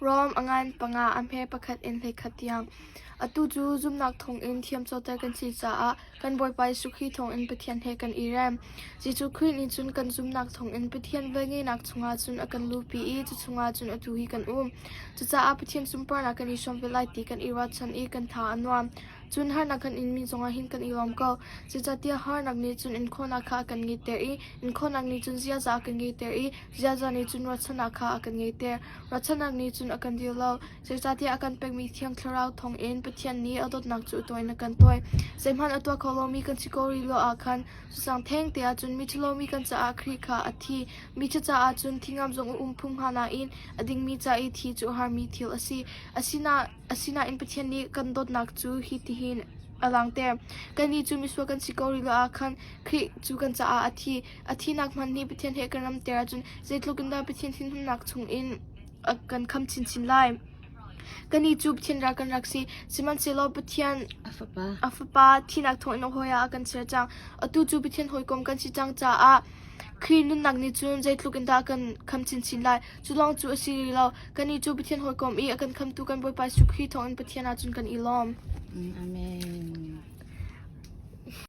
Rom a ngan panga a hme pakhat in 11 tiang. Atu cu zumhnak thawngin thiamcoter kan si caah kan Bawipa Jesuh Khrih thawngin Pathian he kan i rem. Jesuh Khrih nih cun kan zumhnak thawngin Pathian velngeihnak chungah cun a kan luhpi i cu chungah cun atu hi kan um. Cucaah Pathian sunparnak kan i hrawm ve lai ti kan i ruahchan i kan tha a nuam. Cun harnak kan inmi zongah hin kan i lawm ko. Zeicahtiah harnak nih cun inkhawhnak kha a kan ngeihter i inkhawhnak nih cun ziaza a kan ngeihter i ziaza nih cun ruahchannak kha a kan ngeihter. Ruahchannak nih cun a kan dil lo. Zeicahtiah a kan pekmi Thiang Thlarau thawngin Pathian nih a dawtnak cu a tuah in a kan tuai. Zeihmanh a tuah kho lomi kan si ko rih lo ah khan cucang theng te ah cun mi ṭhalomi kan caah Khrih kha a thi. Mi ṭha caah cun thingam zong a um phung hnga nain a dingmi ca i thi cu a harmi thil a si. Asinain Asinain Pathian nih kan dawtnak cu hitihin a langhter. Kannih cu misual kan si ko rih lo ah khan Khrih cu kan caah a thi. A thihnak hmanh nih Pathian he kan ramter ahcun zeitluk in dah Pathian thinhunnak chungin a kan kham chinchin lai. Kannih cu Pathian ral kan rak si, sihmanhsehlaw Pathian A fapa. a fapa thihnak thawngin a hawi ah a kan ser cang. Atu cu Pathian hawikom kan si cang caah Khrih nunnak nih cun zeitluk in dah a kan kham chinchin lai. Cu lawng cu a si rih lo. Kannih cu Pathian hawikom i a kan khamtu kan Bawipa Jesuh Khrih thawngin Pathian ah cun kan i lawm. Amen.